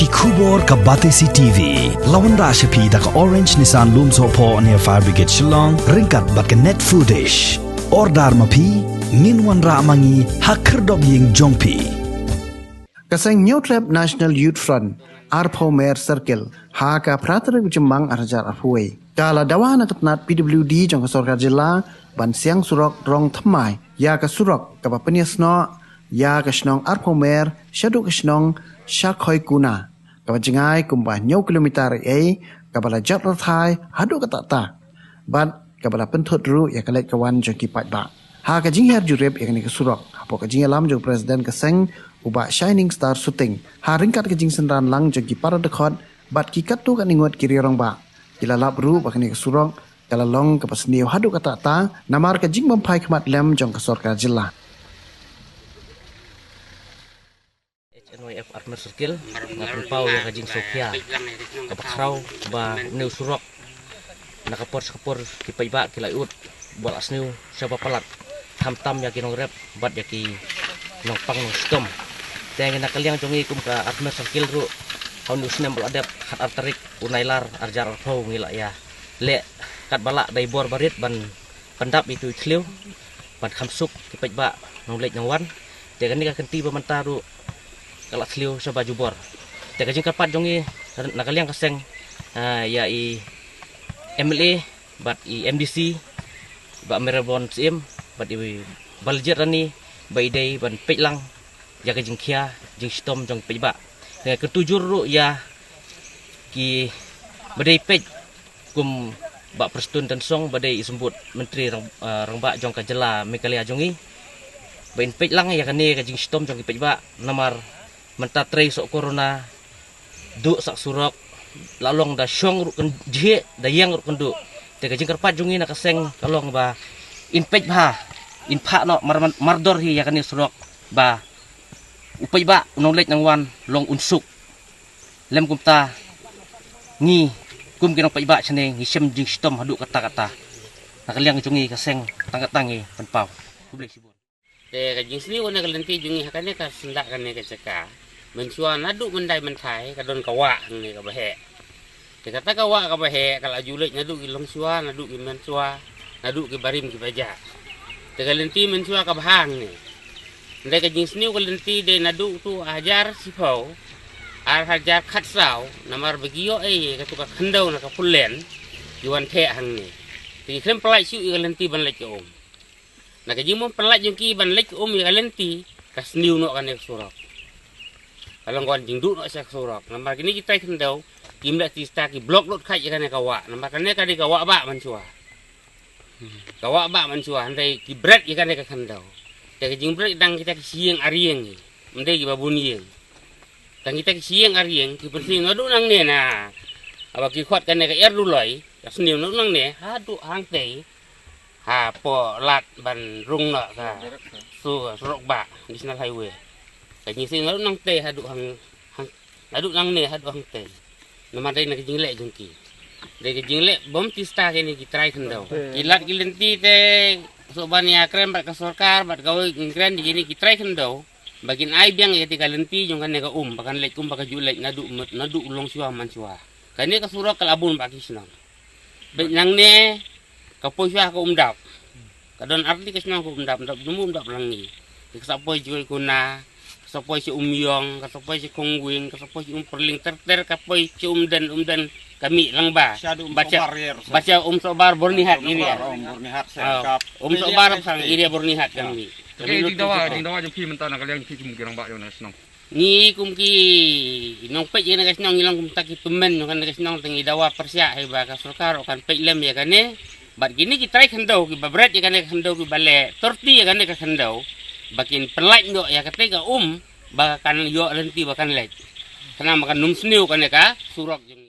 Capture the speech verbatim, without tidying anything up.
Khubor ka Batesi T V la wanrah sha phi da ka Orange Nissan Lumsohphoh near Fire Brigade Shillong ryngkat bad ka Net Foodish. Order ma phi, ngin wanrah ma ngi ha khyrdop ïing jong phi. Ka seng Hynñiewtrep National Youth Front, Arphew Mer Circle, ha ka phra tarik u Jymmang ar hajar arphew wei, ka la dawa na ka tnat P W D jong ka sorkar jylla ban siang surok rong thymmai ïa ka surok kaba pynïasnoh ïa ka shnong Arphew Mer shaduh ka shnong Shakhoikuna, kaba jngai kumba hynñiew kilometer ei, kaba la jot rthai haduh katta katta bad kaba la pynthut ruh ïa ka leit ka wan jong ki paidbah. Ha ka jinghiar jurip ïa kane ka surok, hapoh ka jingïalam jong u President ka seng, u Bah Shining Star Suting, ha ryngkat ka jingsynran lang jong ki para dkhot bad ki katto katne ngut ki rangbah, ki la lap ruh ba kane ka surok ka la long kaba sniew haduh katta katta namar ka jingbymphai khmat lem jong ka sorkar jylla. H N Y F Arphew Mer Circle, nga pynpaw ïa ka jingsngewkhia kaba khraw ba une u surok, na ka por sha ka por ki paidbah ki la ïohi ba la sniew shaba palat, khamtam ïa ki nongrep bad ïa ki nongpang nongshitom. Te ngi na ka liang jong ngi kum ka Arphew Mer Circle ruh, ha une u snem ba la dep, khatar tarik u Nailar ar hajar arphew, ngi la ïaleh katba lah da i bor barit ban pyndap ïa itu i thliew ban kham suk ki paidbah nongleit nongwan. Te kane ka kynti ba mynta ruh ka la thliew shaba jubor. Te ka jingkyrpad jong ngi na ka liang ka seng, ah, ïa i M L A bad i M D C, Bah Mayral Born Syiem, bad i Bah Lajitranee, ba i dei ban peit lang ïa ka jingkhia jingshitom jong ki paidbah. Te kyntu jur ruh ïa ki, ba dei peit kum Bah Prestone Tynsong, ba dei i Symbud Myntri Rang-, eh, Rangbah jong ka jylla Meghalaya jong ngi, ba in peit lang ïa kane ka jingshitom jong ki paidbah namar mynta trei soh corona, duh sah surok, la long da shong ruh kynjhieh, da ïeng ruh kynduh. Te ka jingkyrpad jong ngi na ka seng ka long ba in peit bha, in phah noh mar, mar, mardor hi ïa kane surok, ba u paidbah u nongleit nongwan long un suk. Lym kumta, ngi kum ki nongpaidbah shane ngi shem jingshitom haduh katta katta. Na ka liang jong ngi ka seng tang katta ngi pynpaw. Khublei shibun. Te ka jingsniew kane ka lynti jong ngi ha kane ka syndah kane ka jaka, mynshuwa naduh myndai mynthai ka don ka wah hangne kaba heh. Te kata ka wah kaba heh ka la ju leit naduh ki longshuwa, naduh ki mynshuwa, naduh ki barim ki bajah. Te ka lynti mynshuwa kaba heh hangne. Hynrei ka jingsniew ka lynti dei naduh utu ar hajar shiphew, ar hajar khatsaw, namar ba ki ïoh ei ïa katu ka khyndew na ka pullen, ki wan theh hangne. Te ki khlem pyllait shuh ïa ka lynti ban leit ka um. Na ka jingbym pyllait jong ki ban leit ka um ïa ka lynti, ka sniew noh kane ka surok. Ka long ka wan jingduh noh sha ka surok. Namar kine ki trai khyndew kim leh tista, ki block lut khat ïa kane ka wah. Namar kane ka dei ka wah bah mynshuwa. Ka wah bah mynshuwa, hynrei ki bret ïa kane ka khyndew. Te ka jingbret dang kita ki shi ïing ar ïing hi. Ym dei kiba bun ïing. Tang kita ki shi ïing ar ïing ki pynsniew naduh nangne na, haba ki khot kane ka Erduloi, ka sniew naduh nangne haduh hangtei, hapoh lad ban rung noh ka su-, surok bah, National Highway. Ka jingsniew naduh nangtei haduh hang, hang, naduh nangne haduh hangtei. Namar dei na ka jingleh jong ki. Dei ka jingleh bym tista kine ki trai khyndew. Ki lad ki lynti te suk ban ïakren bad ka sorkar bad kawei ki kren ïa kine ki trai khyndew ba kin ai biang ïa kata ka lynti jong kane ka um, ba kan leit um, ba ka ju leit naduh, naduh longshuwa manshuwa. Kane ka surok ka la bun bad ki shnong. Bad nangne ka poi shuwa ka Umdap. Ka don artylli ka shnong ka Umdap, Umdap Jummu, Umdap Rangli. Ka sa poi sha Khoikuna, ka sa poi sha Umïong, ka sa poi sha Khongwing, ka sa poi sha Umpyrling, ter ter ka poi sha Umden, Umden ka mih lyngba. Bad sha Umsohbar, Byrnihat area. Umsohbar, Byrnihat ka mih. To kaei ka jingdawa, jingdawa jong phi mynta na ka liang jong phi kum ki rangbah jong kane ka shnong? Ngi kum ki nongpeit ïa kane ka shnong ngi long kumta ki tymmen jong kane ka shnong, te ngi dawa pyrshah hi ba ka sorkar kan peit lem ïa kane. Bad kine ki trai khyndew kiba bret ïa kane ka khyndew, kiba leh torti ïa kane ka khyndew, ba kin pyllait noh ïa kata ka um ba kan ïoh lynti ba kan leit. Khnang ba kan ym sniew kane ka surok jong ngi.